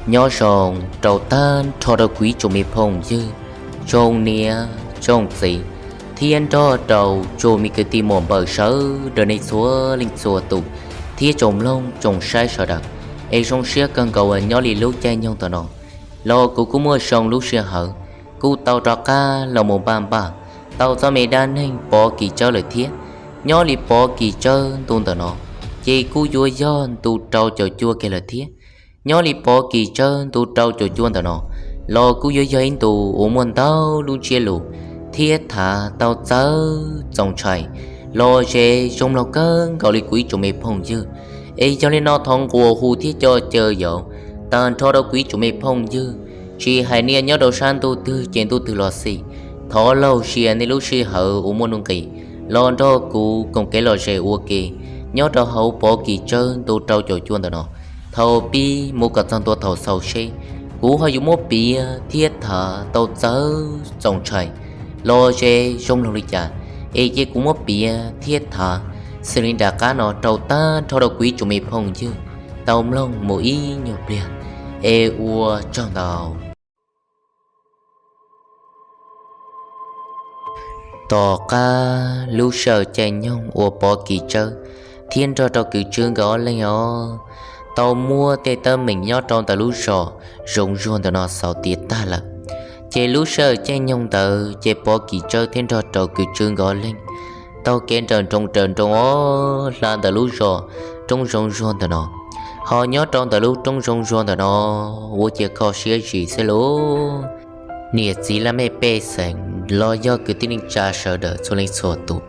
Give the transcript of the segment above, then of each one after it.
Nyob zoo rau tag nrho rau kuv ib tsoom me phooj ywg, tsoom niam tsoom txiv, thiab nrog rau tsoom me kwv tij muam npawg sawv daws nej txhua leej txhua tus, thiab tsoom mloog tsoom saib sawv daws. Es zoo siab kawg nkaus uas nyob li lub caij nyoog tam no los kuv kuj muaj zoo lub sij hawm kuj tau rov qab los mus npaj npaj tau txoj me dab neeg Pov Kis Tsawb lawm thiab. Nyob li Pov Kis Tsawb ntu ntawm no ces kuj yuav yog ntu rau caum cuaj kiag lawm thiab. Nyob li Pov Kis Tsawb ntu rau caum cuaj ntawm no los kuj yuav yog ib ntu uas muaj ntau lub ntsiab lus thiab thav tau txawv txaus ntshai los ze zoo mloog kawg nkaus li kuv ib tsoom me phooj ywg. Es yog li no thov nquas hu thiab coj caw yaum tag nrho rau kuv ib tsoom me phooj ywg, tsis hais nej nyob rau sab ntuj twg ces ntuj twg los xij, thov laug sia nej lub sij hawm uas muaj nuj nqis los nrog kuv koom kev lom zem ua ke nyob rau hauv Pov Kis Tsawb ntu rau caum cuaj ntawm no, thaum pib mus kom txog ntua thaum xaus seb kuv ho yuav muab piav thiab thav tau txawv txaus ntshai los ze zoo mloog li cas. Es cia kuv muab piav thiab thav xws li nram qab no rau tag nrho rau kuv ib tsoom me phooj ywg tau mloog mus ib nyuag pliag, es ua tsaug ntau. Tom qab lub sij hawm caij nyoog uas Pov Kis Tsawb thiab nrog rau kwv Tswb nkawd ob leeg os tau muab tej teeb meem nyob rau ntawm lub zos Zoov Zuag ntawm no xaus tiav tag lawm, ces lub sij hawm caij nyoog ntawd ces Pov Kis Tsawb thiab nrog rau kwv Tswb nkawd ob leeg taug kev nrawm nroos nrawm nroos os hla ntawm lub zos roob Zoov Zuag ntawm no. Ho nyob rau ntawm lub roob Zoov Zuag ntawm no ua ciav kho siab zim xwb lauj. Niam txiv laj mej pej xeem los yog kwv tij neej tsa sawv daws txhua leej txhua tus,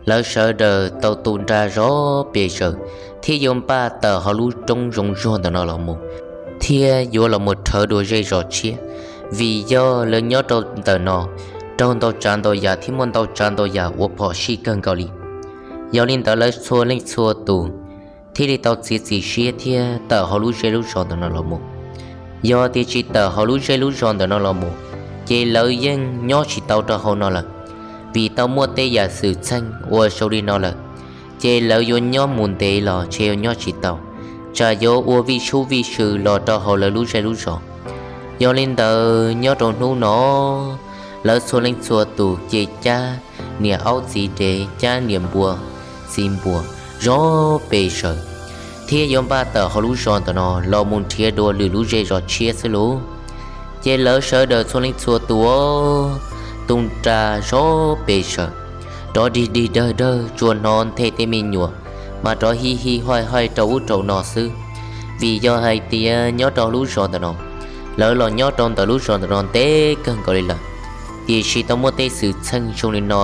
lawv sawv daws tau tu nra zov pes zaws thiab yuav npaj tawm hauv lub roob Zoov Zuag ntawm no los mus, thiab yuav los mus rhawv dua zej zos tshiab, vim yog lawv nyob rau ntawm no raug ntau tsav ntau yam thiab muaj ntau tsav ntau yam uas phom sij kawg nkaus li. Yog li ntawd lawv txhua leej txhua tus thiaj li tau txiav txim siab thiab tawm hauv lub zej lub zos ntawm no los mus. Yog tias tsis tawm hauv lub zej lub zos ntawm no los mus, ces lawv yeej nyob tsis tau rau hauv no lawm, vim tau muaj tej yam xwm txheej uas zoo li no lawm, ces lawv yuav nyob mus ntev los ntshe yuav nyob tsis tau, tsam yuav ua vij sub vij sw los rau hauv lawv lub zej lub zos. Yog li ntawd nyob rau hnub no, lawv txhua leej txhua tus ces cab niam aub txiv dev, cab niam npua txiv npua zov pes zaws, thiab yuav npaj tawm hauv lub zos ntawm no los mus nrhiav dua lwm lub zej zos tshiab xwb lauj. Ces lawv sawv daws txhua leej txhua tus tu nra zov pes zaws, rov dig dig dawg dawg, tsuas hnov nthe tej me nyuam mas rov hij hij haij haij rau ub rau no xwb. Vim yog hais tias nyob rau lub zos ntawm no, lawv los nyob rau ntawm lub zos ntawm no ntev kawg nkaus li lawm, tiam sis tau muaj tej xwm txheej zoo li no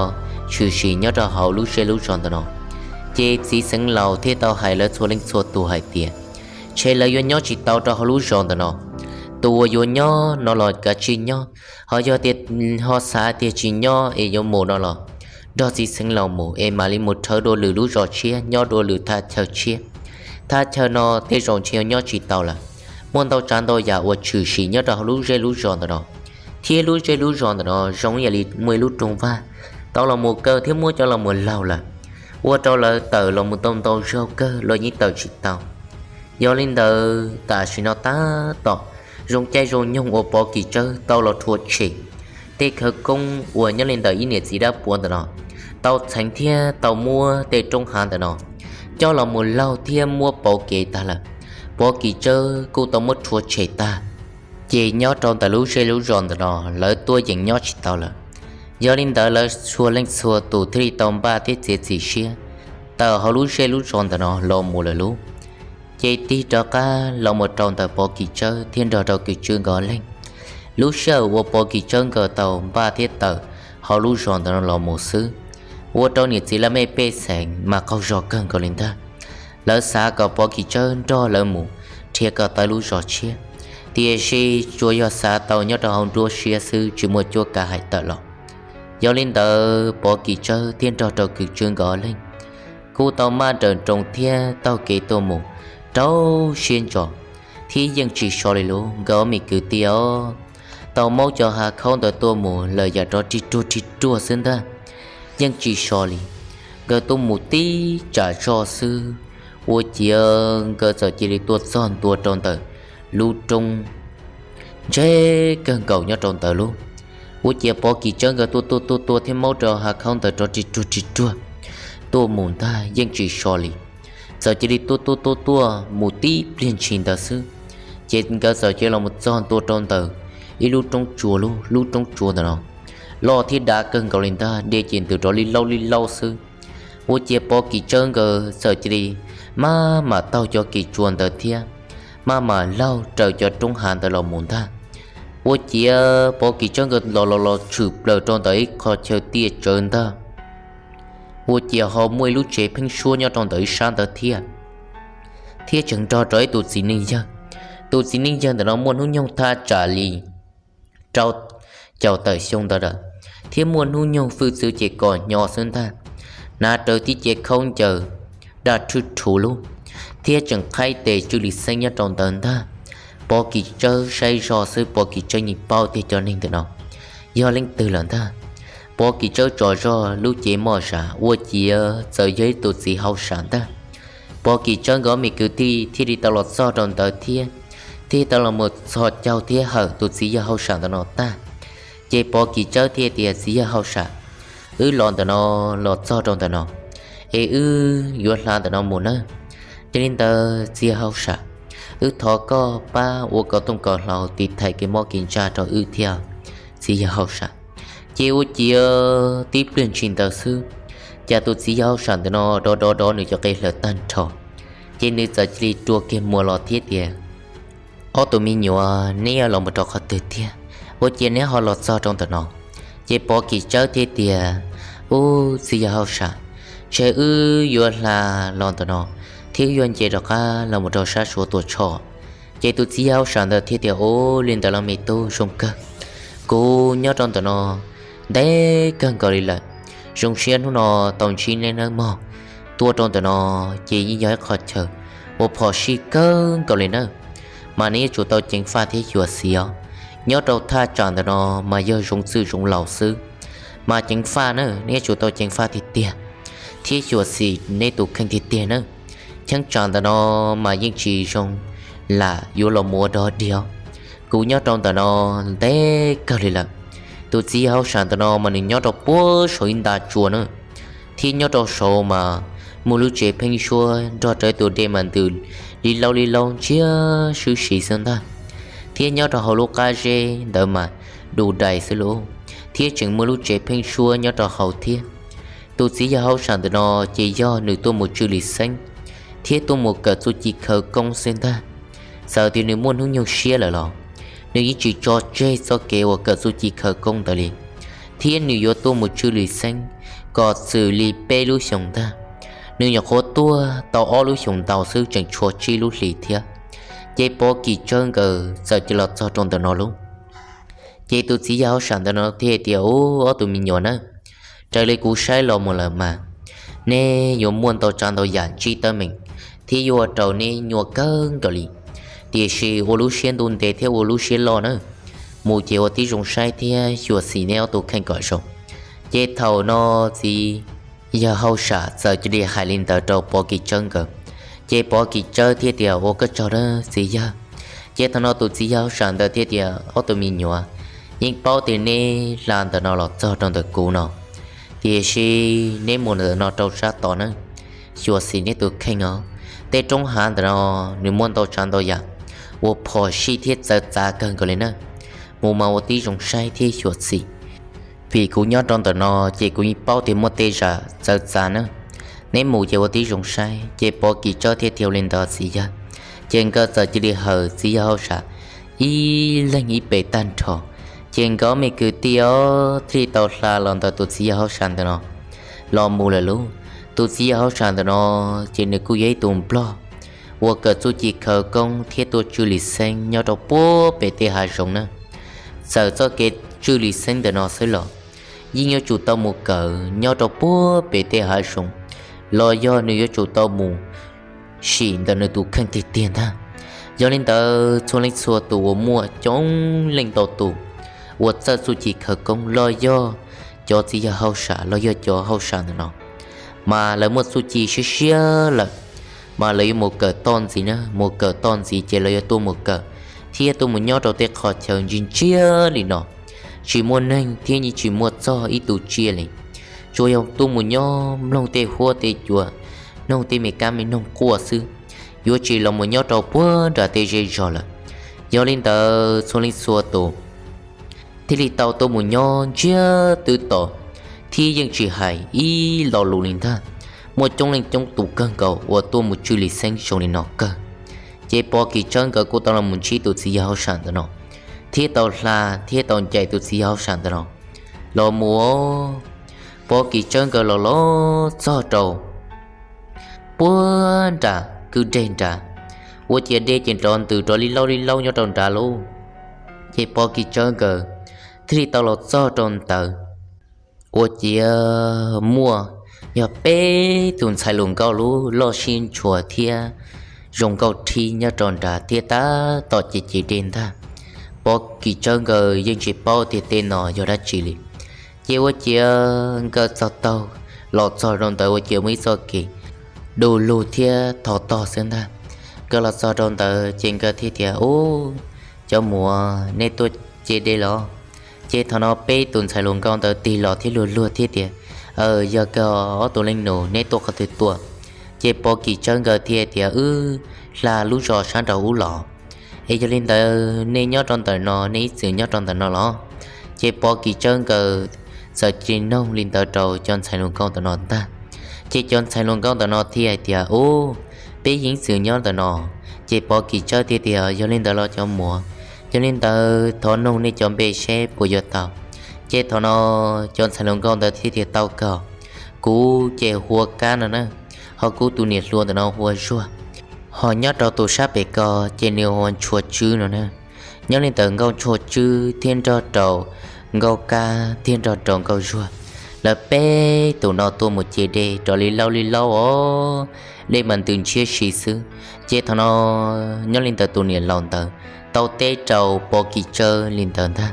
tshwm sim nyob rau hauv lub zej lub zos ntawm no. Ces txiv xeev laus thiaj tau hais lawv txhua leej txhua tus hais tias, ntshe lawv yuav nyob tsis tau rau hauv lub zos ntawm no. Tus uas yuav nyob no los kav tsij nyob, ho yog tias ho xav tias tsis nyob es yuav mus no los nrog txiv xeev laus mus es mam li mus rhawv dua lwm lub zos tshiab, nyob dua lwm thaj chaw tshiab. Thaj chaw no tej zaum ntshe yuav nyob tsis tau lawm, muaj ntau tsav ntau yam uas tshwm sim nyob rau hauv lub zej lub zos ntawm no, thiab lub zej lub zos ntawm no zoo ib yam li muaj ib lub rooj vag tau los mus kaw thiab muab coj los mus laug lawm, ua rau lawv tawm los mus tau ntau zaug kawg los yeej tawm tsis tau. Yog li ntawd tam sim no tab tom zoo caij zoo nyoog uas Pov Kis Tsawb tau los rhuav tshem tej khawv koob uas nyob li ntawm ib niam txiv dab puav ntawm no, tau txheev thiab tau muab tej roob hav ntawm no coj los mus laug thiab muab pauv kev tag lawm. Pov Kis Tsawb kuj tau muab rhuav tshem tag, ces nyob rau ntawm lub zej lub zos ntawm no lawv tuaj yeem nyob tsis tau lawm. Yog li ntawd lawv txhua leej txhua tus thiaj li tau npaj thiab txiav txim siab tawm hauv lub zej lub zos ntawm no los mus lawm lauj. Ces tig rov qab los mus rau ntawm Pov Kis Tsawb thiab nrog rau kwv Tswb nkawd ob leeg. Lub sij hawm uas Pov Kis Tsawb nkawd tau npaj thiab tawm hauv lub zos ntawm no los mus xwb, ua rau niam txiv laj mej pej xeem mas qaug zog kawg nkaus li ntag. Lawv xav kom Pov Kis Tsawb nrog lawv mus nrhiav kom tau lub zos tshiab, tiam sis tsuas yog xav tau nyob rau hauv nruab siab xwb tsis muaj cuab kav hais tawm los. Yog li ntawd Pov Kis Tsawb thiaj nrog rau kwv Tswb nkawd ob leeg kuj tau maj nrawm nroos thiab taug kev tuaj mus rau siab ntso, thiab yeej tsis so li lauj nkawd ob me kwv tij os. Tau maub cov hav khaub ntawd tuaj mus lawm yam rov rig ruag rig ruag xwb ntag, yeej tsis so li. Nkawd tuaj mus tib tsam zog xwb, ua ciav nkawd txawm cia li tuaj txog ntua rau ntawm lub roob ntshe kawg nkaus nyob rau ntawd lub. Ua ciav Pov Kis Tsawb nkawd tuaj tuaj tuaj tuaj thiab maub rau hav khaub ntawd rov ris ruag ris ruag tuaj mus ntag yeej tsis so li. Txawm cia li tuaj tuaj tuaj tuaj mus tib pliag ntshis ntawd xwb, ces nkawd txawm cia li los mus txog ntua rau ntawm ib lub roob tsua lub, lub roob tsua ntawm no loj thiab dav kawg nkaus li ntag, dej ces ntws rov li laub li laub xwb. Ua ciav Pov Kis Tsawb nkawd txawm cia li maj mam taug cov kis tsua ntawd thiab maj mam laug raws cov roob hav ntawd los mus ntag. Ua ciav Pov Kis Tsawb nkawd los los los tshwm plaws rau ntawm ib qho chaw tiaj tsawv ntag. Ua ciav ho muaj ib lub tsev pheeb suab nyob rau ntawm ib sab ntawd thiab, thiab tseem nrog rau ib tus txiv neej yawg. Tus txiv neej yawg ntawm no muaj hnub nyoog thaj tsam li rau caum tawm xyoo ntawd lawm, thiab muaj hnub nyoog hwj txwv ces kom nyo xwb ntag. Hnav rawv tib ce khaub ncaws daj rhwb rhuv lub, thiab tseem qhaib tes tsw li xeeb nyob rau ntawd ntag. Pov Kis Tsawb saib zog xwb Pov Kis Tsawb yeej paub tiag cov neeg ntawm no yog leej twg lawm ntag. Pov Kis Tsawb tsom zog lub cev moj zam ua ciav txawm yog ib tus txiv hauj sam ntag. Pov Kis Tsawb nkawd ob me kwv tij thiaj li tau los txog rau ntawd thiab, thiaj tau los mus txhos caug thiab hawm tus txiv yawg hauj sam ntawm no tag. Ces Pov Kis Tsawb thiaj tias, Txiv yawg hauj sam, wb los ntawm no, los txog rau ntawm no, es wb yuav hla ntawm no mus nawb. Yog li ntawd txiv yawg hauj sam, wb thov koj pab ua kom tooj kom hlau tiv thaiv kev mob kev ntsaj rau wb thiab, txiv yawg hauj sam. Ces ua ciav tib pliag ntshis ntawd xwb, cas tus txiv yawg hauj sam ntawm no dov dov dov nws cov qe hlaws tag nrho, ces nws txawm cia li rua kiag muag los thiab tias, Ob tug me nyuam, neb yuav los mus rau qhov twg tiag, ua ciav neb ho los txog rau ntawm no? Ces Pov Kis Tsawb thiaj tias, Ub, txiv yawg hauj sam, ntshe wb yuav hla los ntawm no, thiab wb yuav nce rov qab los mus rau sab Suav Tuam Tshoj. Ces tus txiv yawg hauj sam ntawd thiaj tias, Ub, li ntawd los me tub, zoo kawg, kuv nyob rau ntawm no ntev kawg nkaus li lawm, zoo siab hnub no tau ntsib neb nawb mog. Tuaj rau ntawm no ces yeej yog ib qho chaw uas phom sij kawg nkaus li nawb, mas neb yuav tsum tau ceev faj thiab xyuam xim os. Nyob rau thaj tsam ntawm no mas yog zoov txwj zoov laus xwb, mas ceev faj na, neb yuav tsum tau ceev faj tiag tiag thiab xyuam xim neb tus kheej tiag tiag nawb. Cheeb tsam ntawm no mas yeej tsis zoo lam yuav los mus ua dog dig. Kuv nyob rau ntawm no ntev kawg li lawm. Tus txiv yawg hauj sam ntawm no mas nws nyob rau puag saum ib nta tsua na, thiab nyob rau saud mas muaj lub tsev pheeb suab nrog rau tus dej mas ntws li laub li laub ntsiag swb si xwb ntag, thiab nyob rau hauv lub qab zeb ntawd mas du dais xwb lauj, thiab tseem muaj lub tsev pheeb suab nyob rau hauv thiab. Tus txiv yawg hauj sam ntawm no ces yog nws tuaj mus tsw lis xeeb thiab tuaj mus kawm txuj ci khawv koob xwb ntag. Txawm tias nws muaj hnub nyoog siab lawm los nws yeej tsis tso tseg txoj kev uas kawm txuj ci khawv koob ntawd li, thiab nws yuav tuaj mus tsw lis xeeb kom txwm li peb lub xyoos ntag. Nws nyuam qhuav tuaj tau ob lub xyoos ntau xwb tseem tshuav tsib lub hlis thiab. Ces Pov Kis Tsawb nkawd txawm cia los txog rau ntawm no lauj. Ces tus txiv yawg hauj sam ntawm no thiaj tias, Ub, ob tug me nyuam na, raws li kuv saib los mus lawm mas neb yuav muaj ntau tsav ntau yam ntsib teeb meem thiab yuav ua rau neb nyuaj kawg nkaus li. Tiam sis ua lub siab ntuj ntev thiab ua lub siab loj na, mus ces ua tib zoo saib thiab xyuam xim neb ob tug kheej kom zoo. Ces thaum no txiv yawg hauj sam txawm cia li hais li ntawd rau Pov Kis Tsawb nkawd. Ces Pov Kis Tsawb thiaj tias, Ua koj tsaug nawb txiv yawg. Ces thaum no tus txiv yawg hauj sam ntawd thiaj tias, Ob tug me nyuam, yeej paub tias neb hla ntawm no los txog rau ntawm kuv no, tiam sis neb mus ntawm no rau sab tod na, xyuam xim neb tus kheej os. Tej roob hav ntawm no nws muaj ntau tsav ntau yam uas phom sij thiab txawv txav kawg nkaus li na, mus mas ua tib zoo saib thiab xyuam xim. Vim kuv nyob rau ntawm no ces kuv yeej paub tias muaj tej zam txawv txav na. Neb mus ces ua tib zoo saib. Ces Pov Kis Tsawb thiaj tias, Ua li ntawd txiv yawg. Ces nkawd txawm cia li hawm txiv yawg hauj sam ib leeg ib pem tag nrho. Ces nkawd ob me kwv tij os thiaj li tau hla los ntawm tus txiv yawg hauj sam ntawm no los mus lawm lauj. Tus txiv yawg hauj sam ntawm no ces nws kuj yog ib tus nplog uas kawm txuj ci khawv koob thiab tuaj tsw lis xeeb nyob rau puag pem tej hav zoov na. Txawm txoj kev tsw lis xeeb ntawm no xwb los yeej yuav tsum tau mus kawm nyob rau puag pem tej hav zoov, los yog nws yuav tsum tau mus sim ntawm nws tus kheej tiag tiag ntag. Yog li ntawd txhua leej txhua tus uas muaj coob leej ntau tus uas txawj txuj ci khawv koob los yog cov txiv yawg hauj sam los yog cov hauj sam ntawm no, mas lawv muaj txuj ci siab siab lawm, mas lawv yuav mus kawm toj ntxiv na, mus kawm toj ntxiv ces lawv yuav tuaj mus kawm thiab tuaj mus nyob rau tej qhov chaw ntsiag ntsiag li no, tsis muaj neeg thiab yeej tsis muaj txog ib tug tsiaj li. Tsuas yog tuaj mus nyob mloog tej huab tej cua, mloog tej me kab me noog quaj xwb, yuav tsis los mus nyob rau puag nram tej zej zog lawm. Yog li ntawd txhua leej txhua tus thiaj li tau tuaj mus nyob ntsiag twb to, thiab yeej tsis hais ib lo lus li ntag. Muaj coob leej coob tus kawg nkaus uas tuaj mus tswj li xeeb zoo li no kawg. Ces Pov Kis Tsawb nkawd kuj tau los mus ntsib tus txiv yawg hauj sam ntawm no, thiab tau hla thiab tau ncaim tus txiv yawg hauj sam ntawm no los mus. Pov Kis Tsawb nkawd los los txog rau puag nram kwj deg nrad, ua ciav dej ces nrov ntws rov li laub li laub nyob rau nrad lauj. Ces Pov Kis Tsawb nkawd thiaj li tau los txog rau ntawd, ua ciav muaj yog peb tus ntxhais hluas nkauj lub loj siab ntshua thiab zoo nkauj rhib nyob rau nrad thiab tab tom ces ciav dej ntag. Pov Kis Tsawb nkawd yeej tsis paub tias tej no yog dab tsi li. Ces ua ciav nkawd txog taug los txog rau ntawd ua ciav muaj ib txoj kev du lug thiab thov tog xwb ntag. Nkawd los txog rau ntawd ces nkawd thiaj tias, Ub, cov muam, nej tuaj ce dej los? Ces thaum no peb tus ntxhais hluas nkauj ntawd tig los thiab luag luag thiab tias, Aw, yog kawg ob tug leej nus, neb tuaj qhov twg tuaj? Ces Pov Kis Tsawb nkawd thiaj tias, Wb hla lub zos sab nraud ub los. Es yog li ntawd nej nyob rau ntawm no, nej ib txwm nyob rau ntawm no los? Ces Pov Kis Tsawb nkawd txawm cia li noog li ntawd rau cov ntxhais hluas nkauj ntawm no ntag. Ces cov ntxhais hluas nkauj ntawm no thiaj hais tias, Ub, peb yeej ib txwm nyob ntawm no. Ces Pov Kis Tsawb thiaj tias, Yog li ntawd los cov muam, yog li ntawd thov noog nej cov npe seb puas yuav tau. Ces thaum no cov ntxhais hluas nkauj ntawd thiaj tias, Tau kawg, kuv ces hu ua Kab no na, ho kuv tus niam hluas ntawm no hu ua Zuag, ho nyob rau tus sab pem ko ces nws hu ua Ntshua Tswb no na. Nyob li ntawd Nkauj Ntshua Tswb thiab nrog rau Nkauj Kab thiab nrog rau Nkauj Zuag, lawv peb tus no tuaj mus ce dej rov li laub li laub os, dej mas ntws ntshiab si xwb. Ces thaum no nyob li ntawd tus niam laus ntawd tau teb rau Pov Kis Tsawb li ntawd ntag.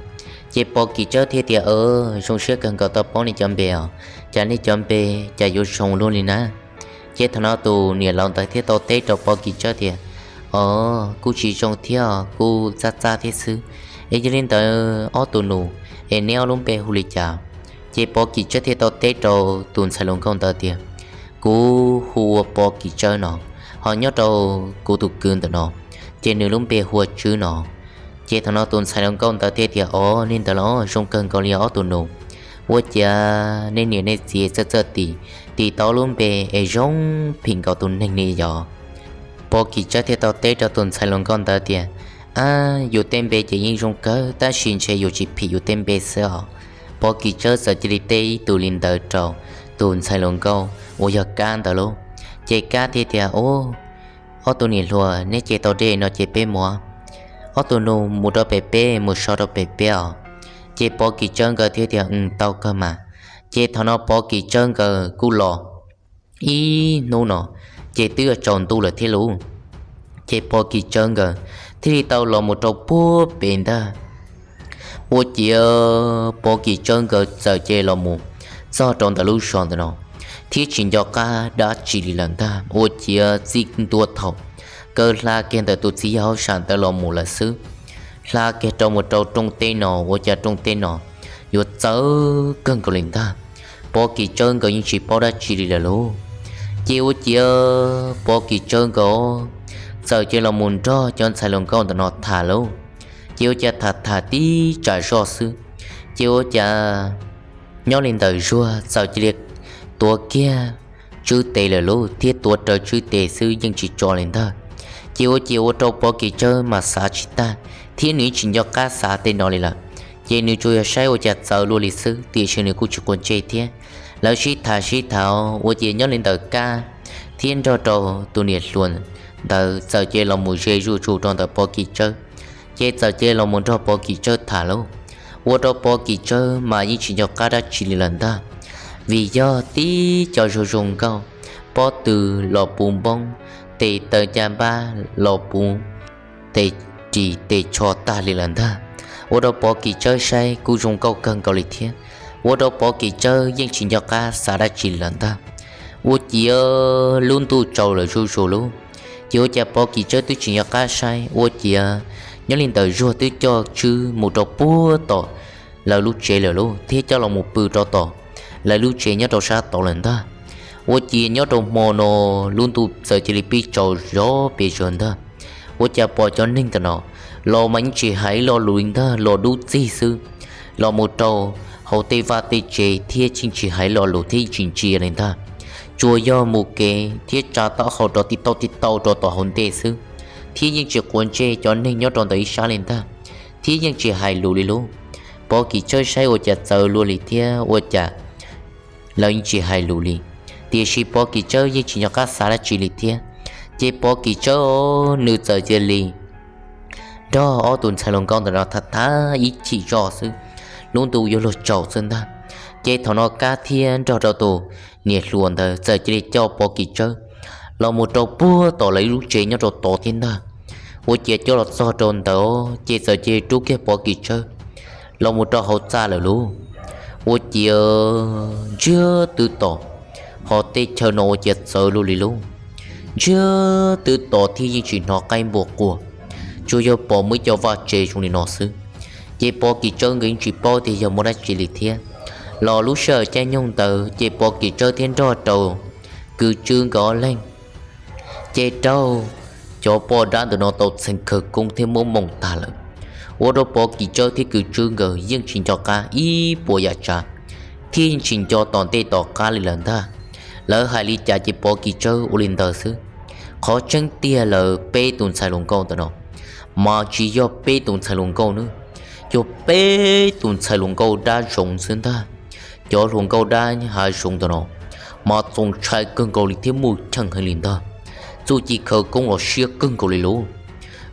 Ces Pov Kis Tsawb thiaj tias, Zoo siab kawg nkaus tau paub nej cov npe os, cas nej cov npe cas yuav zoo luaj li na? Ces thaum no tus niam laus ntawd thiaj tau teb rau Pov Kis Tsawb tias, Os, kuj tsis zoo thiab, kuj txaj txaj thiab xwb. Es yog li ntawd ob tug nus, es neb ob lub npe hu li cas? Ces Pov Kis Tsawb thiaj tau teb rau tus ntxhais hluas nkauj ntawd tias, Kuv hu ua Pov Kis Tsawb no, ho nyob rau kuv tus kwv ntawm no, ces nws lub npe hu ua Tswb no. Ces thaum no tus ntxhais hluas nkauj ntawd thiaj tias, Os, li ntawd los zoo kawg nkaus li ob tug nus. Ua ciav nej niam nej txiv txawj txawj tis, tis tau lub npe es zoo phim nkaus tus neeg li yog. Pov Kis Tsawb thiaj tau teb rau tus ntxhais hluas nkauj ntawd tias, Ab, yus tej npe ces yeej zoo kawg tab sis ntshe yus tsis phim yus tej npe xwb os. Pov Kis Tsawb txawm cia li teb ib tug li ntawd rau tus ntxhais hluas nkauj uas yog Kab ntawd lauj. Ces Kab thiaj tias, Ob, ob tug niam hluas, neb ce tau dej no ces peb mus. Ob tug nus mus rau pem peb, mus so rau pem peb os. Ces Pov Kis Tsawb nkawd thiaj tias, Tau kawg mas. Ces thaum no Pov Kis Tsawb nkawd kuj los ib hnub no, ces twb yuav tsaus ntuj lawm thiab lauj. Ces Pov Kis Tsawb nkawd thiaj li tau los mus rau puag pem ntag. Ua ciav Pov Kis Tsawb nkawd txawm cia li los mus txog rau ntawm lub zos ntawm no, thiab tsis nco qab dab tsi li lawm ntag. Ua ciav txij ntua thaum nkawd hla kiag ntawm tus txiv yawg hauj sam ntawd los mus lawm xwb, hla kiag rau mus rau rooj teb no, ua cas rooj teb no yuav txawv kawg nkaus li ntag. Pov Kis Tsawb nkawd yeej tsis paub dab tsi li lawm lauj. Ces ua ciav Pov Kis Tsawb nkawd txawm cia li los mus nrog cov ntxhais hluas nkauj ntawm no tham lauj. Ces ua cas tham tham tib tsam zoj xwb, ces ua cas nyob li ntawm Zuag txawm cia li tuav kiag Tswb tes lawm lauj, thiab tuav rawv Tswb tes xwb yeej tsis tso li ntag. Ces ua ciav ua rau Pov Kis Tsawb mas xav tsis tag, thiab nws yeej tsis nco qab xav tej no li lawm. Ces nws tsuas yog saib ua cas txawv luaj li xwb, tiam sis nws kuj tsis quav ntsej thiab. Lawv sib tham sib tham ua ciav nyob li ntawm Kab thiab nrog rau tus niam hluas ntawd txawm cia li los mus ze zuj zus rau ntawm Pov Kis Tsawb. Ces txawm cia li los mus nrog Pov Kis Tsawb tham lauj. Ua rau Pov Kis Tsawb mas yeej tsis nco qab dab tsi li lawm ntag, vim yog tib co zoo zoo nkauj, pob tw los puv npoob, tes taw caj npab los puv tes ris tes tsho tag li lawm ntag. Ua rau Pov Kis Tsawb saib kuj zoo nkauj kawg nkaus li thiab. Ua rau Pov Kis Tsawb yeej tsis nco qab xav dab tsi li lawm ntag. Ua ciav lub ntuj tsaus lawm zuj zus lauj. Ces ua cas Pov Kis Tsawb twb tsis nco qab saib, ua ciav Nyob li ntawd Zuag twb coj Tswb mus rau puag tom lawv lub tsev lawm lauj, thiab coj los mus pw rau tom lawv lub tsev nyob rau sab tod lawm ntag. Ua ciav nyob rau hmo no lub ntuj txawm cia li pib tsaus zog pes zaws ntag. Ua cas pom cov neeg ntawm no los mas yeej tsis hais lo lus li ntag, los dub txig xwb, los mus rau hauv tej vaj tej tsev thiab yeej tsis hais lo lus thiab tsis ntsia li ntag. Tsuas yog mus kev thiab tsa taub hau rau tib tauj tib tauj rau tom hauv ntej xwb, thiab yeej tsis quav ntsej cov neeg nyob rau ntawm ib sab li ntag, thiab yeej tsis hais lus li lauj. Pov Kim Tsawb saib ua cas txawv luaj li thiab ua cas lawv yeej tsis hais lus li, tiam sis Pov Kim Tsawb yeej tsis nco qab xav dab tsi li thiab. Ces Pov Kim Tsawb nws txawm cia li nrog ob tus ntxhais hluas nkauj ntawm no tham tham ib chim zoj xwb, lub ntuj yuav luag tsaus xwb ntag. Ces thaum no Kab thiab nrog rau tus niam hluas ntawd txawm cia li coj Pov Kim Tsawb los mus rau puag tom lawv lub tsev nyob rau tod thiab ntag. Ua ciav coj los txog rau ntawd ces txawm cia li rub kiag Pov Kim Tsawb los mus rau hauv txaj lawm lauj. Ua ciav ntsiag twb tos, hos tej chaw no ua ciav txawv luaj li lauj. Ntsiag twb tos thiab yeej tsis hnov qaib npua quaj, tsuas yog pom muaj ib co vaj tsev zoo li no xwb. Ces Pov Kim Tsawb nkawd yeej tsis paub tias yog muaj dab tsi li thiab. Los lub sij hawm caij nyoog ntawd ces Pov Kim Tsawb thiab nrog rau Kws Tswb nkawd ob leeg ces raug cov poj dab ntawm no tau txheem khawv koob thiab muab mooj tag lawm. Ua rau Pov Kim Tsawb thiab Kws Tswb nkawd yeej tsis nco qab ib puas yam tsav, thiab yeej tsis nco tom ntej tom qab li lawm ntag. Lawv hais li cas ces Pov Kim Tsawb ua li ntawd xwb. Qhov tseeb tiag lawv peb tus ntxhais hluas nkauj ntawm no mas tsis yog peb tus ntxhais hluas nkauj nawb, yog peb tus ntxhais hluas nkauj dab zoov xwb ntag. Cov hluas nkauj dab hav zoov ntawm no mas txaus ntshai kawg nkaus li thiab muaj cheem heev li ntag. Txuj ci khawv koob los siab kawg nkaus li lauj.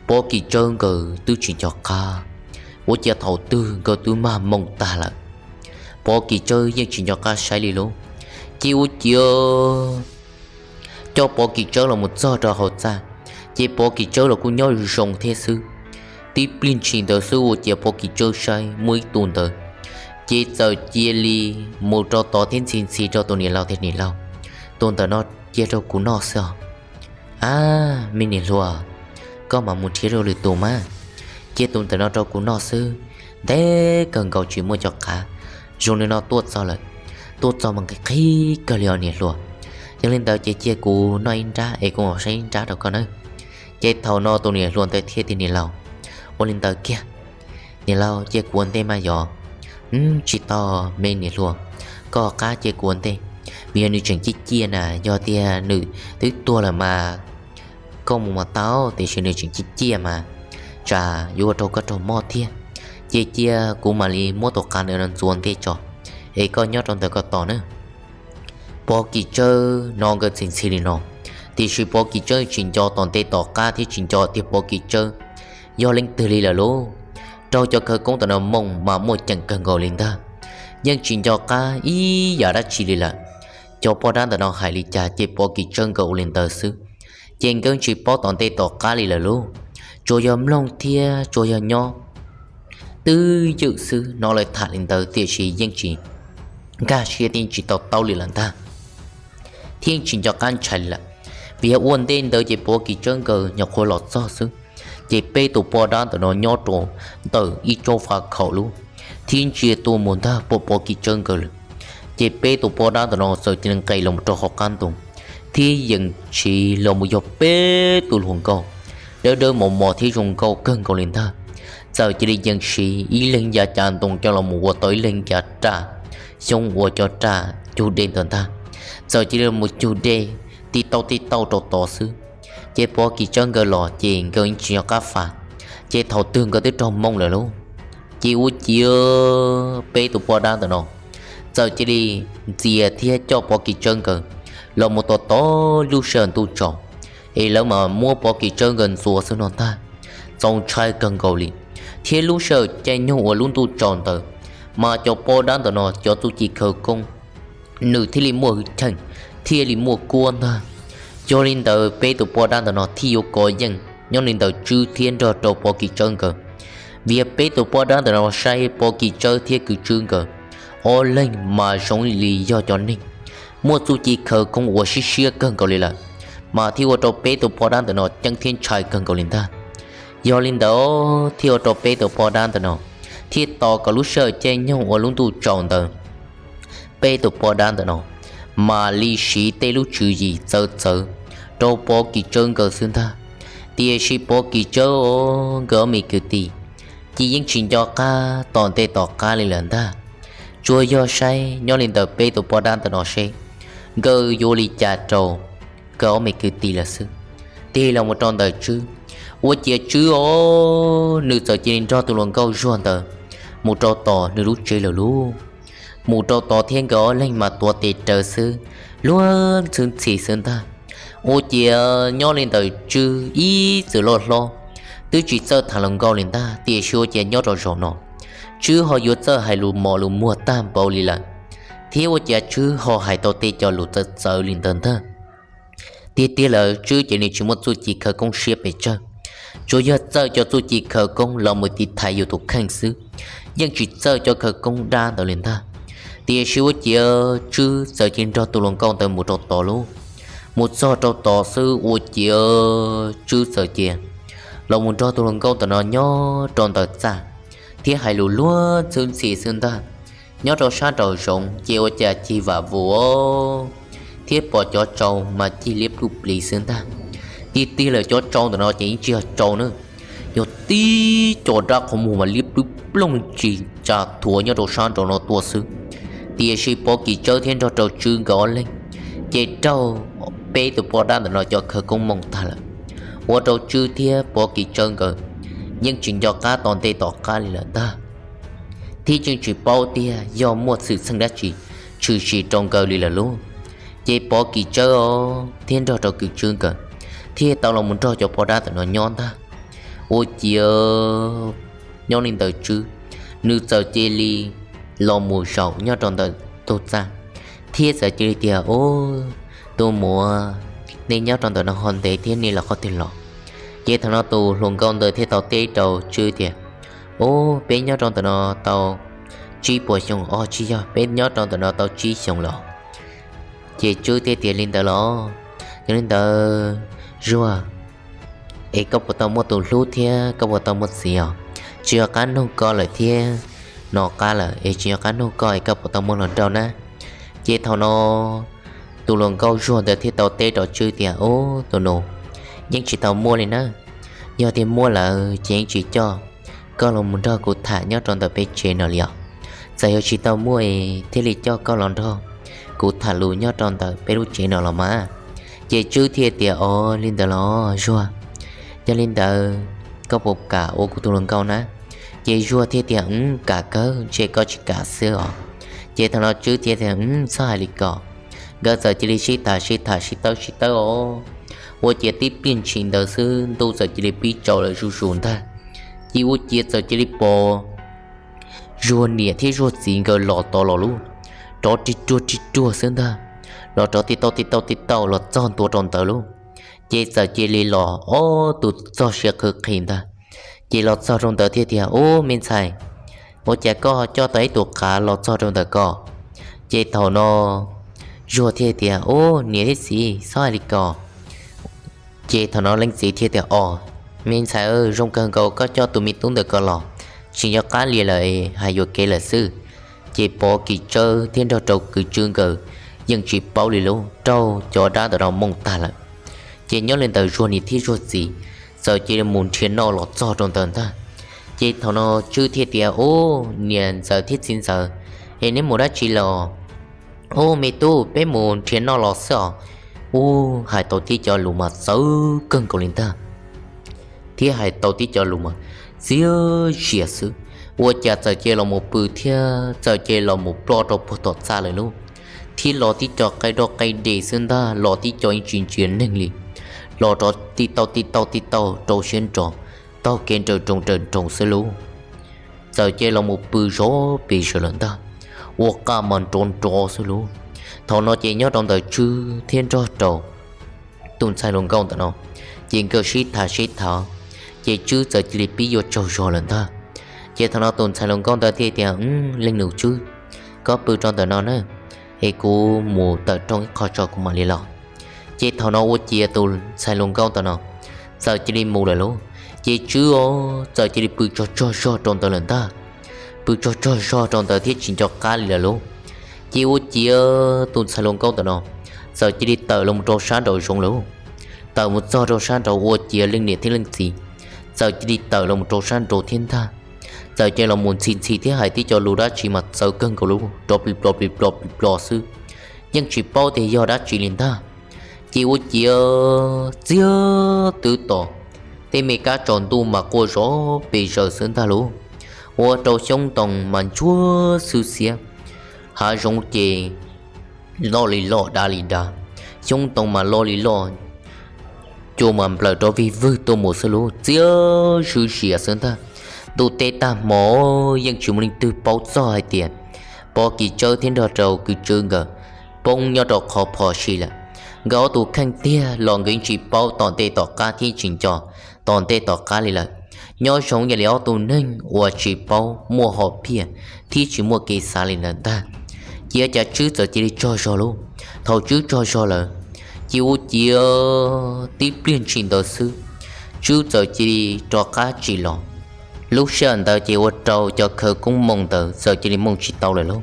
Pov Kim Tsawb nkawd twb tsis nco qab, ua ciav thaum twg nkawd twb mag mooj tag lawm. Pov Kim Tsawb yeej tsis nco qab saib li lauj. Ces ua ciav coj Pov Kim Tsawb los mus txog rau hauv txaj, ces Pov Kim Tsawb los kuj nyob zoo thiab xwb. Tib pliag ntshis ntawd xwb ua ciav Pov Kim Tsawb saib muaj ib tug ntawd, ces txawm cia li mus rau tod thiab ntxhi ntxhi rau tus niam laus tias, Niam laus, tus ntawm no cia rau kuv noj xwb os. A, me niam hluas, koj mam mus nrhiav rau lwm tus mas, cia tus ntawm no rau kuv noj xwb. Ntev kawg nkaus tsis muaj cov qav zoo li no tuaj txog lawm, tuaj txog mas nqhis qhib kawg li os niam hluas. Yog li ntawd ces cia kuv noj ib nrab es kuv mam saib ib nrab rau koj nawb. Ces thaum no tus niam hluas ntawd thiaj tias, Niam laus, ua li ntawd kiag, niam laus cia kuv ua ntej mas yog. Tsis tau, me niam hluas, koj qab cia kuv ua ntej, vim yog nws tseem ciaj ciaj na, yog tias nws twb tuag lawm mas koj mus mas tau, tiam sis nws tseem ciaj ciaj mas tsam yuav ua rau koj raug mob thiab. Ces cia kuv mam li muab tus qav ntawm no ntxuav ntej tso, es koj nyob rau ntawm koj tos nawb. Pov Kim Tsawb no nkawd txiv ntxhi li no, tiam sis Pov Kim Tsawb tsis nco tom ntej tom qab thiab tsis nco tias Pov Kim Tsawb yog leej twg li lawm lauj. Raug cov khawv koob ntawm no mooj mas muaj ceem kawg nkaus li ntag, yeej tsis nco qab ib yam dab tsi li lawm. Cov poj dab ntawm no hais li cas ces Pov Kim Tsawb nkawd ua li ntawd xwb, ces nkawd tsis paub tom ntej tom qab li lawm lauj. Tsuas yog mloog thiab tsuas yog nyob twj ywm xwb, hnov lawv tham li ntawd tiam sis yeej tsis nkag siab thiab tsis to taub li lawm ntag, thiab yeej tsis nco qab ntshai li lawm. Vim yog ua ntej ntawd ces Pov Kim Tsawb nkawd nyuam qhuav los txog xwb, ces peb tus poj dab ntawm no nyob rau ntawm ib tsob vaj khaum lub, thiab ntsia tuaj mus ntag pom Pov Kim Tsawb nkawd lawm. Ces peb tus poj dab ntawm no txawm cia li nqes los rau hauv qab ntoo, thiab yees siv los mus yog peb tus hluas nkauj dawb dawb mos mos thiab zoo nkauj kawg nkaus li ntag. Txawm cia li yees siv ib leeg yav cav ntoo coj los mus ua tau ib leeg yav raj xyoob ua cov raj cug dej ntawd ntag. Txawm cia li los mus cug dej tib tauj tib tauj rau tod xwb. Ces Pov Kim Tsawb nkawd los ces nkawd yeej tsis nco qab faj, ces thaum twg nkawd twb raug mooj lawm lauj. Ces ua ciav peb tus poj dab ntawm no txawm cia li ntxias thiab coj Pov Kim Tsawb nkawd los mus tos tos lub sij hawm ntuj tsaus, es lawv mam muab Pov Kim Tsawb nkawd ntxuav xwb no ntag. Txaus ntshai kawg nkaus li, thiab lub sij hawm caij nyoog uas lub ntuj tsaus ntawd mas cov poj dab ntawm no cov txuj ci khawv koob nws thiaj li muaj hwj chim, thiaj li muaj kuab ntag. Yog li ntawd peb tus poj dab ntawm no thiaj yuav kov yeej nyob li ntawm Tswb thiab nrog rau Pov Kim Tsawb nkawd. Vim yog peb tus poj dab ntawm no saib Pov Kim Tsawb thiab Kwv Tswb nkawd ob leeg mas zoo li yog cov neeg muaj txuj ci khawv koob uas siab siab kawg nkaus li lawm, mas thiaj ua rau peb tus poj dab ntawm no ceeb thiab ntshai kawg nkaus li ntag. Yog li ntawd thiaj ua rau peb tus poj dab ntawm no thiaj tos kom lub sij hawm caij nyoog uas lub ntuj tsaus ntawd, peb tus poj dab ntawm no mam li siv tej lub tswv yim txawv txawv rau Pov Kis Tsawb nkawd xwb ntag. Tiam sis Pov Kis Tsawb nkawd ob me kwv tij ces yeej tsis nco qab tom ntej tom qab li lawm ntag. Tsuas yog saib nyob li ntawm peb tus poj dab ntawm no seb nkawd yuav li cas rau nkawd ob me kwv tij lawm xwb. Tig los mus rau ntawm Tswb, ua ciav Tswb os, nws txawm cia li nrog tus hluas nkauj Zuag ntawd mus rau tom nws lub tsev lawm lauj. Mus rau tod thiab nkawd ob leeg mas tuav tes raws xwb, luag ntxhwb ntxhi xwb ntag. Ua ciav nyob li ntawm Tswb ib txwm loj hlob twb tsis txawj tham hluas nkauj li ntag, tiam sis ua ciav nyob rau zaum no Tswb ho yuav txawj hais lus mos lus muag tag npaum li lawm, thiab ua ciav Tswb ho hais tau tej cov lus txawv txawv li ntawd ntag. Tiag tiag lawm Tswb ces nws tsis muaj txuj ci khawv koob siab pes tsawg, tsuas yog txawj cov txuj ci khawv koob los mus tiv thaiv yus tus kheej xwb, yeej tsis txawj cov khawv koob dab ntawd li ntag. Tiam sis ua ciav Tswb txawm cia li nrog tus hluas nkauj ntawd mus rau tod lauj. Mus txog rau tod xwb ua ciav Tswb txawm cia los mus nrog tus hluas nkauj ntawm no nyob rau ntawm txaj thiab hais lus luag ntxhwb ntxhi xwb ntag. Nyob rau sab nraum zoov ces ua cas cig vam vus thiab pom cov tsau mas cig liab pluj plis xwb ntag. Tiag tiag lawm cov tsau ntawm no ces yeej tsis yog tsau na, yog tib co dab qhov muag mas liab pluj plooj tsis tsa thuav nyob rau sab nraum no tuaj xwb. Tiam sis Pov Kis Tsawb thiab nrog rau Tswb nkawd ob leeg ces raug peb tus poj dab ntawm no cov khawv koob mooj tag lawm, ua rau Tswb thiab Pov Kis Tsawb nkawd yeej tsis nco qab tom ntej tom qab li lawm ntag, thiab yeej tsis paub tiag yog muaj xwm txheej dab tsi tshwm sim rau nkawd li lawm lauj. Ces Pov Kis Tsawb thiab nrog rau kwv Tswb nkawd thiaj tau los mus nrog cov poj dab ntawm no nyob ntag. Ua ciav nyob li ntawm Tswb, nws txawm cia li los mus zaum nyob rau ntawm tus txaj thiab txawm cia li tias, Ub, tus muam, nej nyob rau ntawm no ho ntev thiab nej los qhov twg los? Ces thaum no tus hluas nkauj ntawd thiaj tau teb rau Tswb tias, Ub, peb nyob rau ntawm no tau tsib puas xyoo, o tsis yog, peb nyob rau ntawm no tau tsib xyoos los. Ces Tswb thiaj tias, Li ntawd los? Yog li ntawd Zuag, es koj puas tau muaj tus hlub thiab koj puas tau muaj txiv os? Tsis yog qab nug koj lawm thiab, no qab lawm es tsis yog qab nug koj es koj puas tau muaj hluas nraug na? Ces thaum no tus hluas nkauj Zuag ntawd thiaj tau teb rau Tswb tias, Ub, tus nus, yeej tsis tau muaj li na. Yog tias muaj lawm ces yeej tsis coj koj los mus nrog kuv tham nyob rau ntawm peb tsev no li os. Txawm yog tsis tau muaj es thiaj li coj koj los nrog kuv tham lus nyob rau ntawm peb lub tsev no los mas. Ces Tswb thiaj tias, O, li ntawd los Zuag, yog li ntawd koj puas kam ua kuv tus hluas nkauj na? Ces Zuag thiaj tias, Wb, kam kawg, ntshe koj tsis kam xwb os. Ces thaum no Tswb thiaj tias, Wb, txhob hais li ko. Nkawd txawm cia li sib tham sib tham sib tawb sib tawb os. Ua ciav tib pliag ntshis ntawd xwb ntuj txawm cia li pib tsaus lawm zuj zus ntag. Ces ua ciav txawm cia li pom Zuag niam thiab Zuag txiv nkawd los tod los lauj, rov rig ruag rig ruag xwb ntag, los rov tib tauj tib tauj tib tauj los txog ntua rau ntawd lauj. Ces txawm cia li los ob tug txog siab qhwv qhi ntag. Ces los txog rau ntawd thiaj tias, Ub, me ntxhais, ua cas koj coj tau ib tug qav los txog rau ntawm ko? Ces thaum no Zuag thiaj tias, Ub, niam thiab txiv, txhob hais li ko. Ces thaum no leej txiv thiaj tias, O, me ntxhais, zoo kawg nkaus koj coj tus me tub ntawm ko los, tsis nco qab li lawm, hais yuam kev lawm xwb. Ces Pov Kis Tsawb thiab nrog rau kwv Tswb nkawd yeej tsis paub li lauj, raug cov dab ntawm no mooj tag lawm. Ces nyob li ntawd Zuag niam thiab Zuag txiv txawm cia li mus nrhiav noj los txog rau ntawd ntag. Ces thaum no Tswb thiaj tias, Ub, niam ntxawm thiab txiv ntxawm, es neb mus dab tsi los? Ub, me tub, peb mus nrhiav noj los xwb os. Ub, hais tau tib co lus mas txawv kawg nkaus li ntag, thiab hais tau tib co lus mas txiab zias xwb. Ua cas txawm cia los mus pw thiab txawm cia los mus ploj rau puag tom txaj lawm lauj. Thiab los tib co qaij roj qaij de xwb ntag, los tib co yeej tsis ntsia neeg li, los rov tib tauj tib tauj tib tauj rau siab nrov, taug kev nrawm nroos nrawm nroos xwb lauj. Txawm cia los mus pw zov pes zaws lawm ntag, ua qaj mas nrov nrov xwb lauj. Thaum no ces nyob rau ntawm Tswb thiab nrog rau tus ntxhais hluas nkauj ntawm no, ces nkawd sib tham sib tham, ces Tswb txawm cia li pib yuav tsaug zog lawm ntag. Ces thaum no tus ntxhais hluas nkauj ntawd thiaj tias, Leej nus Tswb, koj pw rau ntawm no na, es kuv mus tawm rooj ib qho tso kuv mam li los. Ces thaum no ua ciav tus ntxhais hluas nkauj ntawm no txawm cia li mus lawm lauj. Ces Tswb os txawm cia li pw tsaug tsaug zog rau ntawd lawm ntag. Pw tsaug tsaug zog rau ntawd thiab tsis nco qab li lawm lauj. Ces ua ciav tus ntxhais hluas nkauj ntawm no txawm cia li tawm los rau sab nraum zoov lawm. Tawm mus txog rau sab nraud ua ciav leej niam thiab leej txiv txawm cia li tawm los rau sab nraud thiab ntag. Txawm cia li los mus ntxhi ntxhi thiab hais tib co lus dab tsi mas txawv kawg nkaus lauj, rov plis plos plis plos plis plos xwb, yeej tsis paub tias yog dab tsi li ntag. Ces ua ciav txiag twb tos, tej me kab tsaus ntuj mas quaj zov pes zaws xwb ntag lauj. Ua rau xyoob ntoo mas ntsuab xwb xiab, hav zoov ces loj li loj dav li dav, xyoob ntoo mas loj li loj, cua mas nplawm rov vij vwg tuaj mus xwb lauj, txiab zwb zias xwb ntag. Ntuj teb tag hmo yeej tsis muaj leej twg paub txog hais tias Pov Kis Tsawb thiab nrog rau kwv Tswb nkawd poob nyob rau qhov phom sij lawm. Nkawd ob tus kheej tiag los nkawd yeej tsis paub tom ntej tom qab thiab tsis nco tom ntej tom qab li lawm. Nyob zoo ib yam li ob tug neeg uas tsis paub muaj hom phiaj thiab tsis muaj kev xav li lawm ntag. Cia cas Tswb txawm cia li tsaug zog lauj. Thaum Tswb tsaug zog lawm, ces ua ciav tib pliag ntshis ntawd xwb, Tswb txawm cia li rov qab tsim los. Lub sij hawm ntawd ces ua rau cov khawv koob moo ntawd txawm cia li mooj tsis tau lawm lauj.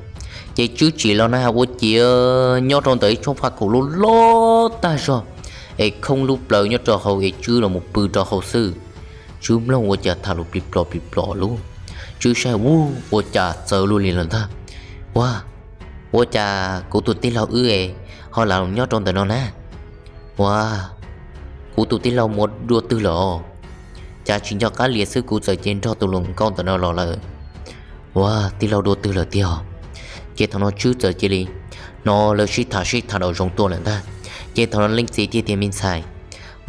Ces Tswb tsim los na ua ciav nyob rau ntawm ib tsob faj khaum loj loj tag zog, es khoob lub plawv nyob rau hauv es Tswb los mus pw rau hauv xwb. Tswb mloog ua cas tham lus plis plos plis plos lauj. Tswb saib ua, ua cas txawv luaj li lawm ntag. Ua, ua cas kuv tus tij laug wb es ho lam nyob rau ntawm no na? Ua, kuv tus tij laug mus dua twg lawm os? Cas tsis nco qab li xwb, kuv txawm cia li nrog tus hluas nkauj ntawm no los lawm. Ua, tij laug dua twg lawm tiag? Ces thaum no Tswb txawm cia li hnov lawv sib tham sib tham nraum zoov tuaj lawm ntag. Ces thaum no leej txiv thiaj tias, me ntxhais,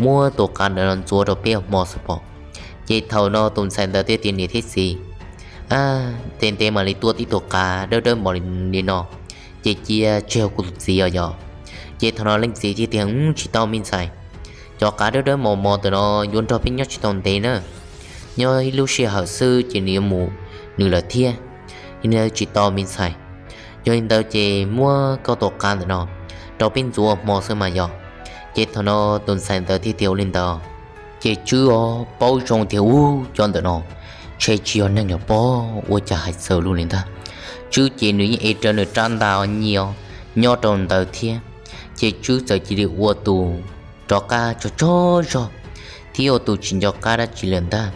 muab tus qav ntawm no ntxuav rau peb ua hmo xwb pom. Ces thaum no tus ntxhais ntawd thiaj tias, niam thiab txiv, ntev ntev mam li tua tib tus qav dawb dawb mos li no, ces cia tseg kuv tus txiv os yog. Ces thaum no leej txiv thiaj tias, tsis tau me ntxhais, cov qav dawb dawb mos mos ntawm no yuav nrog peb nyob tsis tau ntev na. Nyob ib lub sij hawm xwb ces nws yuav mus nws lawm thiab. Tsis tau me ntxhais, yog li ntawd ces muab koj tus qav ntawm no rau peb ntxuav ua hmo xwb mas yog. Ces thaum no tus ntxhais ntawd thiaj tias ua li ntawd. Ces Tswb os paub zoo tias ub, cov ntawm no ntshe tsis yog neeg los pob, ua cas hais txawv luaj li ntag. Tswb ces nws yeej ev rawv nws rab ntaj nyiaj nyob rau ntawd thiab. Ces Tswb txawm cia li ua tus rov qab tsaug tsaug zog thiab ua tus tsis nco qab dab tsi lawm ntag.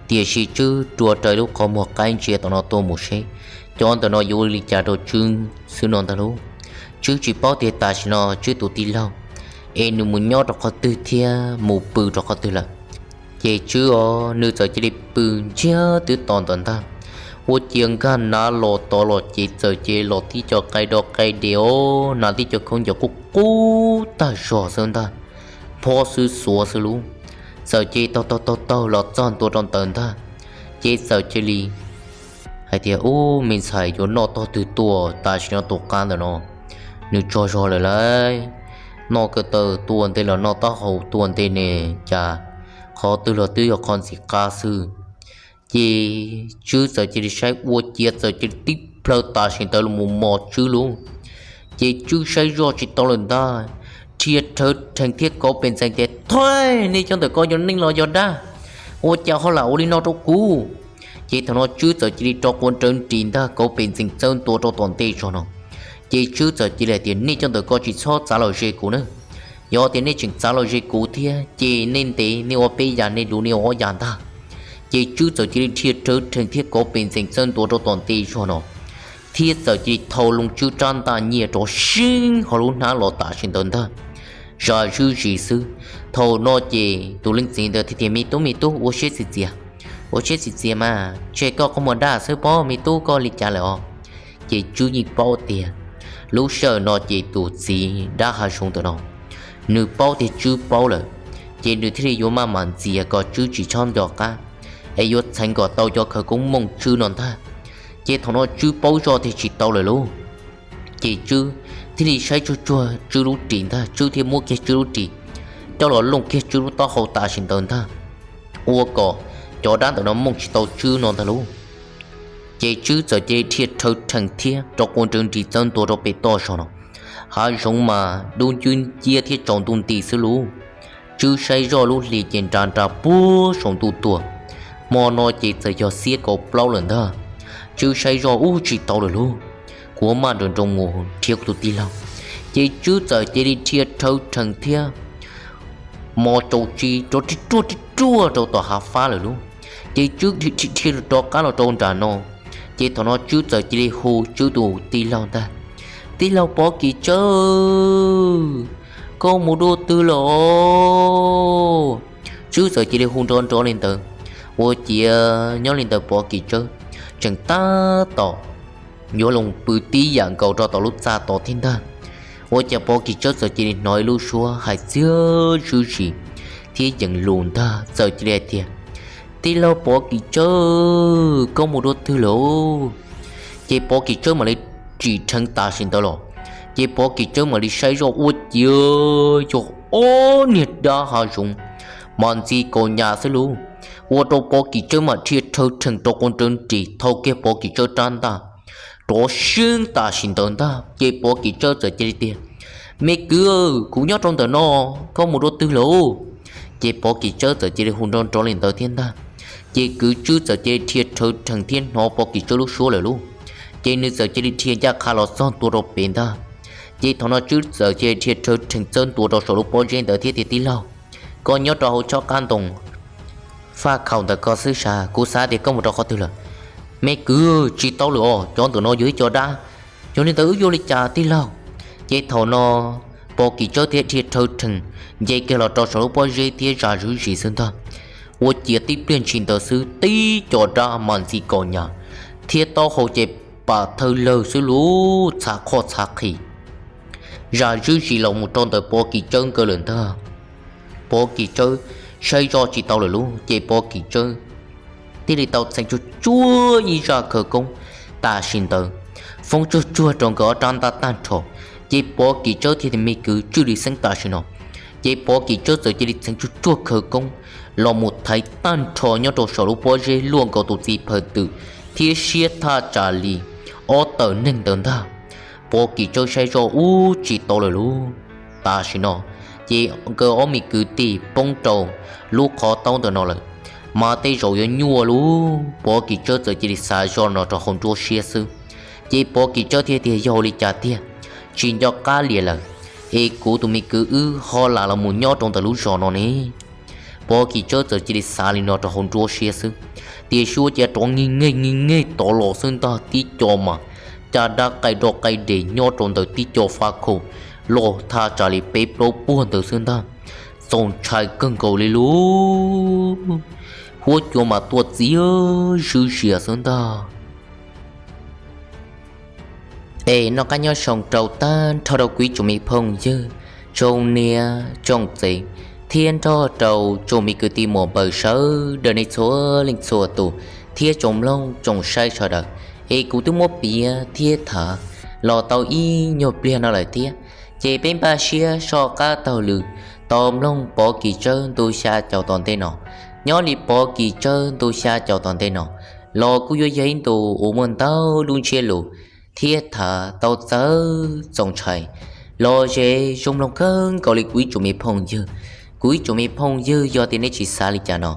Tiam sis Tswb rua raws lub qhov muag qaib ntsia tom no tuaj mus seb cov ntawm no yuav ua li cas rau Tswb xwb no ntag lauj. Tswb tsis paub tias tam sim no Tswb tus tij laug es nws mus nyob rau qhov twg thiab mus pw rau qhov twg lawm. Ces Tswb os nws txawm cia li pw ntsiag twb to ntawd ntag. Ua ciav nkag nav los tod los ces txawm cia li los tib co qaib dog qaib de os, hnav tib co khaub ncaws qub qub tag zog xwb ntag, phob xwb xuav xwb lauj. Txawm cia li taug taug taug taug los txog ntua rau ntawd ntag, ces txawm cia li hais tias, ub, me ntxhais, yuav noj tog twg tuaj? Tam sim no tus qav ntawm no nws tsaug zog lawm lauj. Noj ko taw tuaj ntej los noj taub hau tuaj ntej ne, cas qhov twg los twb yog qhov ntxim qab xwb. Ces Tswb txawm cia li saib ua ciav txawm cia li tib plhaw tam sim ntawd los mus mos Tswb lauj. Ces Tswb saib zoj tsis tau lawm ntag, dhia rhawv rhees thiab kauv pes ntxees tias, thov, nej cov ntawm ko yog neeg los yog dab? Ua cas ho lam ua li no rau kuv? Ces thaum no Tswb txawm cia li rov quav rawv nris ntag, kauv pes ntxees txawb ntua rau tom ntej zog no. Ces Tswb txawm cia li hais tias, nej cov ntawm ko tsis txhob txav los ze kuv na. Yog tias nej tseem txav los ze kuv thiab ces nej ntev nej ua peb yas, nej luv nej ua ob yas ntag. Ces Tswb txawm cia li dhia rhawv rhees thiab kauv pes ntxees txawb ntua rau tom ntej zog no, thiab txawm cia li thau loo Tswb rab ntaj nyiaj rov seeb hauv lub hnab los tam sim ntawd ntag, zam zuj zus xwb. Thaum no ces tus leej txiv ntawd thiaj tias, me tub, me tub, ua siab txias txias, ua siab txias txias mas, tseg koj qhov muag dab xwb pob, me tub, koj li cas lawm os? Ces Tswb yeej paub tias lub sij hawm no ces tus txiv dab hav zoov ntawm no nws paub tias Tswb paub lawm, ces nws thiaj li yuav maj mam ntxias kom Tswb tsis txhob nco qab, es yuav txheev kom tau cov khawv koob mooj Tswb no ntag. Ces thaum no Tswb paub zoj tias tsis tau lawm lauj, ces Tswb thiaj li saib tsuag tsuag Tswb lub ris ntag, Tswb thiaj muab kiag Tswb lub ris coj los looj kiag Tswb lub taub hau tam sim ntawd ntag, ua kom cov dab ntawm no mooj tsis tau Tswb no ntag lauj. Ces Tswb txawm cia li dhia rhawv rhees thiab rov quav rawv nris txawb ntua rau pem toj zog no. Hav zoov mas dub ncwb nciab thiab tsaus ntuj nti xwb lauj. Tswb saib zoj lub hli ces nra nra puag saum ntuj tuaj. Hmo no ces txawm yog xiab kaum plaub lawm ntag. Tswb saib zoj ub tsis tau lawm lauj, kuv maj nroo nroo mus nrhiav kuv tus tij laug. Ces Tswb txawm cia li dhia rhawv rhees thiab mos tsaus tsi rov ri ruaj ri ruaj rau tom hav fab lawm lauj. Ces Tswb dhia dhia rov qab los rau nram no, ces thaum no Tswb txawm cia li hu Tswb tus tij laug ntag: Tij laug Pov Kis Tsawb, koj mus dua twg lawm os? Tswb txawm cia li hu nrov nrov li ntawd, ua ciav nyob li ntawd Pov Kis Tsawb tseem tab tom yuav los pw tib yam nkaus rau tom lub txaj tod thiab ntag. Ua cas Pov Kis Tsawb txawm cia li hnov ib lub suab hais txiag zuj zus thiab yees lus ntag, txawm cia li hais tias: Tij laug Pov Kis Tsawb, koj mus dua twg lawm? Ces Pov Kis Tsawb mam li tsim dheev tam sim ntawd los, ces Pov Kis Tsawb mam li saib zoj ua ciav yog ob niag dab hav zoov mas ntxi kaus nyas xwb lauj. Ua rau Pov Kis Tsawb mam dhia rhawv rhees rov quas nrawv nris thau kiag Pov Kis Tsawb rab ntaj rov siab tam sim ntawd ntag. Ces Pov Kis Tsawb txawm cia li tias: Me kwv, kuv nyob rau ntawm no, koj mus dua twg lawm? Ces Pov Kis Tsawb txawm cia li hu nrov nrov li ntawd thiab ntag. Ces kwv Tswb txawm cia li dhia rhawv rhees thiab hnov Pov Kis Tsawb lub suab lawm lauj. Ces nws txawm cia li dhia ncaj qha los txog ntua rau pem ntag. Ces thaum no Tswb txawm cia li dhia rhawv rhees txawb ntua rau saum lub pob zeb ntawd thiab tias: Tij laug, koj nyob rau hauv tsob qab ntoo faj khaum ntawm ko xwb sas, kuv xav tias koj mus rau qhov twg lawm. Me kwv, tsis tau lawm os, cov ntawm no yog ib co dab. Yog li ntawd wb yuav li cas tij laug? Ces thaum no Pov Kis Tsawb thiaj dhia rhawv rhees nce kiag los rau saum lub pob zeb thiab zam zuj zus xwb ntag. Ua ciav tib pliag ntshis ntawd xwb tib co dab mas ntxi kaus nyas thiab taub hau ces pam thawj lawg xwb lauj, txhav qhoj txhav qhis zam zuj zus los mus rau ntawm Pov Kis Tsawb nkawd lawm ntag. Pov Kis Tsawb saib zoj tsis tau lawm lauj, ces Pov Kis Tsawb thiaj li tau txheev tsuag tsuag ib zaj khawv koob tam sim ntawd foob tsuag tsuag rau nkawd ob rab ntaj tag nrho. Ces Pov Kis Tsawb thiaj tias: Me kwv, tswj li xeeb tam sim no. Ces Pov Kis Tsawb txawm cia li txheev tsuag tsuag khawv koob los mus thaiv tag nrho nyob rau saum lub pob zeb luaj nkaus tus txiv phaw twm thiab siab thaj tsam li ob tawm neeg ntawd ntag. Pov Kis Tsawb saib zoj ub tsis tau lawm lauj. Tam sim no ces nkawd ob me kwv tij poob rau lub qhov taub ntawm no lawm, mas tej zaum yuav nyuaj lauj. Pov Kis Tsawb txawm cia li xav zoj no rau hauv nruab siab xwb. Ces Pov Kis Tsawb thiaj tias: Yog ua li cas tiag, tsis nco qab liam lawm, es kuv tus me kwv wb ho lam los mus nyob rau ntawm lub zos no ne? Pov Kis Tsawb txawm cia li xav li no rau hauv nruab siab xwb, tiam sis ua cas rov nkeeg nkeeg nkeeg tod los xwb ntag, tib co mas caj dab qaij doj qaij des nyob rau ntawm tib co faj khaum loj thaj tsam li peb plaub puag ntawd xwb ntag. Txaus ntshai kawg nkaus li lauj, huab cua mas tuaj txias zuj zus xwb ntag. Es noj qab nyob zoo rau tag nrho rau kuv ib tsoom me phooj ywg, tsoom niam tsoom txiv, thiab nrog rau tsoom me kwv tij muam npawg sawv daws nej txhua leej txhua tus thiab tsoom mloog tsoom saib sawv daws. Es kuv twb muab piav thiab tham los tau ib nyuag pliag no lawm thiab, ces peb npaj siab soj qab taug lw tau mloog Pov Kis Tsawb ntu xya caum tom ntej no. Nyob li Pov Kis Tsawb ntu xya caum tom ntej no los kuj yuav yog ib ntu uas muaj ntau lub ntsiab lus thiab tham tau txawv txaus ntshai los ze zoo mloog kawg nkaus li kuv ib tsoom me phooj ywg. Kuv ib tsoom me phooj ywg, yog tias nej tsis xav li cas no,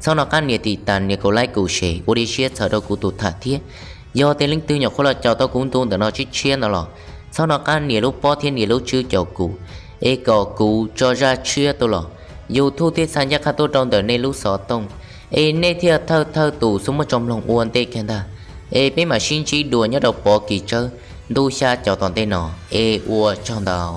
txhob nco qab nias tiv tas, nias kaum like, kaum share ua dej siab txhawm rau kuv tus tham thiab. Yog tias leej twg nyuam qhuav los caum tau kuv ntu ntawm no tshiab tshiab ntawd los txhob nco qab nias lub pob thiab nias lub tswb caum kuv, es kom kuv tso zaj tshiab tuaj los YouTube thiab txhais ncaj qha tuaj rau ntawm nej lub xov tooj, es nej thiaj thawj thawj tus xub muab tso mloog ua ntej kiag ntag. Es peb mam sib ntsib dua nyob rau Pov Kis Tsawb ntu xya caum tom ntej no, es ua tsaug ntau.